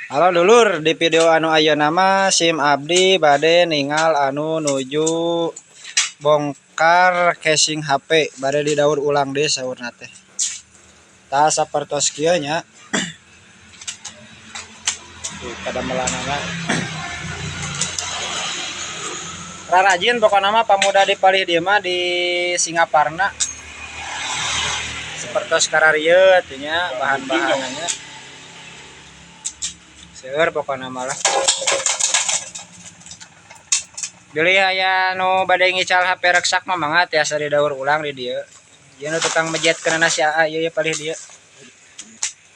Halo dulur, di video anu ayeuna mah sim abdi bade ningal anu nuju bongkar casing HP bade didaur ulang deui saurna teh. Tah sapertos kieu nya. Tuh padamelanana. Rarajin pokona mah pamuda di palih dieu mah di Singaparna. Sapertos kararieu teh nya bahan-bahanna. Seueur pokona mah lah. Bilih aya nu bade ngical HP reksak mah mangga tiasa didaur ulang di dieu. Ieu nu tukang mejetkeunana si AA ieu palih dieu.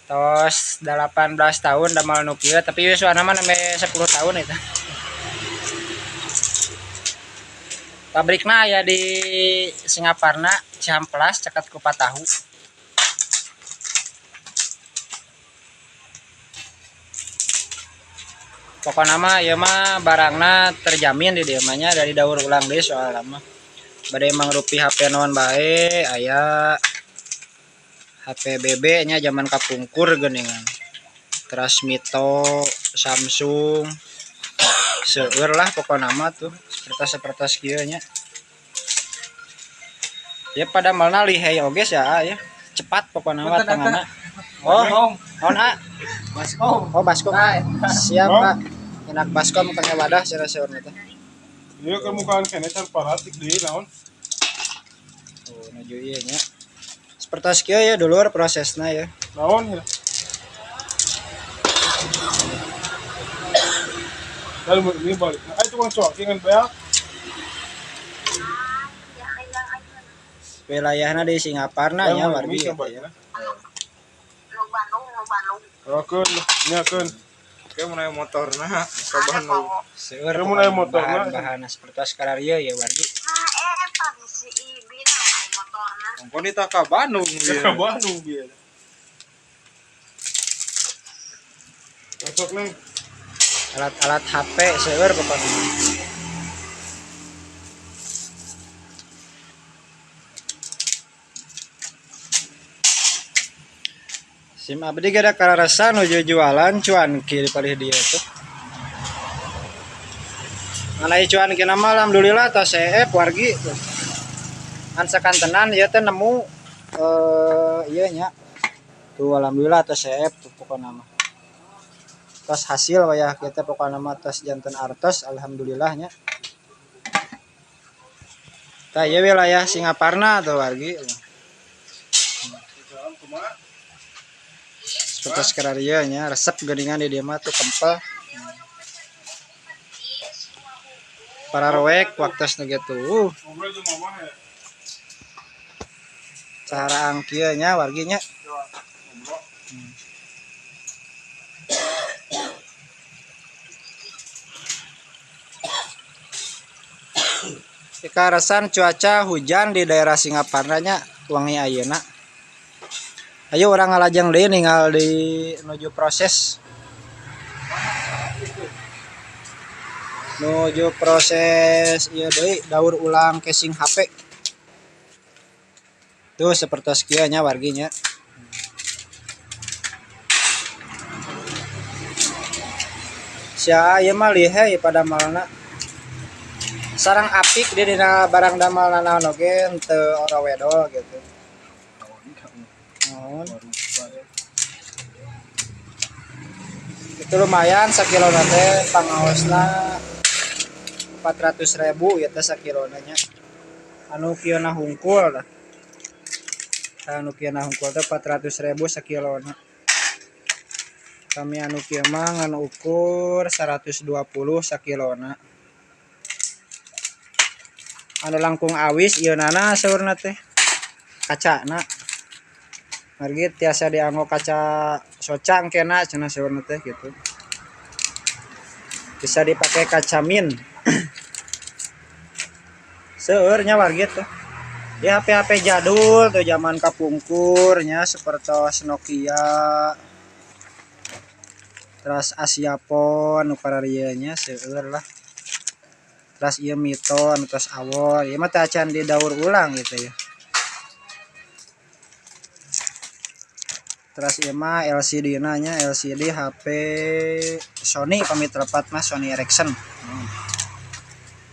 Tos 18 tahun damel nu kieu tapi yuswana mah nembe 10 tahun eta. Pabrikna aya di Singaparna, Cihampelas caket Kupatahu. Pokona mah ieu mah barangna terjamin di dieu mah nya dari daur ulang deui soalna mah. Bade mangrupi HP naon bae aya HP BB nya zaman kapungkur geuningan. Teras Mito, Samsung, seueur lah pokona mah tuh sapertos-sapertos kieu nya. Ya padamelna lihei oge sia ya. Cepat pokona mah tanganna. Oh, naon A? Baskom. Oh, baskom. Siap, Pak. Enak baskom kangge wadah sia-saurna teh. Ieu ke mukaan keneh can paratik deui naon. Tuh, nuju ieu nya. Sapertos kieu ya dulur prosesna ya. Naon ya? Lalu ini balik. Nah, itu tukang cuaki ngan beak. Wilayahna di Singaparna nya wargi ya. Keun, nya keun. Kayak mun aya motorna, sabahan nu. Seueur Mun aya motorna. Bahan-bahanna sapertos kararieu ya wargi. Ongkon ditah ka Bandung Ka ieu. Bandung bieu. Masuk neng. Alat-alat HP seueur pokona. Sim abdi gada kararasa nuju jualan cuanki di palih dieu tuh. Nganai cuanki na mah alhamdulillah tos seep wargi tuh. Ngan sakantenan ieu teh nemu ieu nya. Tuh alhamdulillah tos seep tuh pokona mah. Tos hasil wayah kieu teh pokona mah tos janten artos alhamdulillah nya. Tah ieu wilayah Singaparna tuh wargi. Seperti kararieu nya resep geuningan di dieu mah tuh kempel. Para roek waktos nu kitu. Cara kieu nya wargi nya. Dikaresan cuaca hujan di daerah Singaparna nya wengi ayeuna. Ayo urang ngalajeng deui ningal di nuju proses. Nuju proses ieu deui daur ulang casing HP. Tuh sapertos kieu nya wargi nya. Sia ieu mah lihei padamelna. Sarang apik di dina barang damelna naon oge henteu ora wedol gitu. Naon? Itu lumayan sakilona teh pangaosna 400.000 ya teh sakilona nya. Anu kieu na hungkul lah. Anu kieu na hungkul teh 400.000 sakilona. Kami anu kieu mah ngan ukur 120 sakilona. Anu langkung awis ieu nana saurna teh kacana. Margi tiasa dianggo kaca socang kena cenah saurna teh gitu. Bisa dipakai kaca min. Seueur nya wargi tuh. Ya HP-HP jadul tuh zaman kapungkur nya sapertos Nokia. Terus Asia Phone nu kararieu nya seueur lah. Terus ieu Mito anu tos awor, ieu mah teh acan didaur ulang gitu ya. Terus ieu mah LCD na nya, LCD HP Sony, pamit lepat mah Sony Ericsson.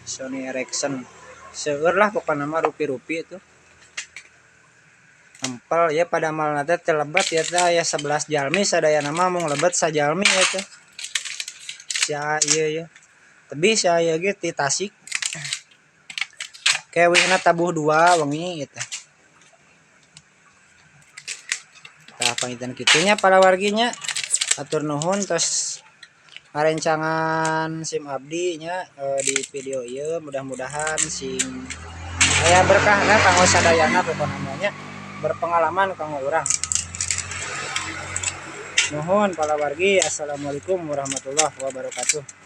Sony Ericsson. Seueur lah pokona mah, rupi-rupi itu. Empel ya pada malna teh teu lebet ya teh, aya 11 jalmi sadayana mah, mung lebet sajalmi ya teh. Si ieu ya. Tebih si ieu ge ti Tasik. Kewihna tabuh 2 wengi gitu. Tah, panginten kitu nya para warginya. Atur nuhun tos ngarencangan sim abdi nya di video ieu, mudah-mudahan sing aya berkahna kanggo sadayana, pokona mah nya berpengalaman kanggo urang. Nuhun para wargi, assalamualaikum warahmatullahi wabarakatuh.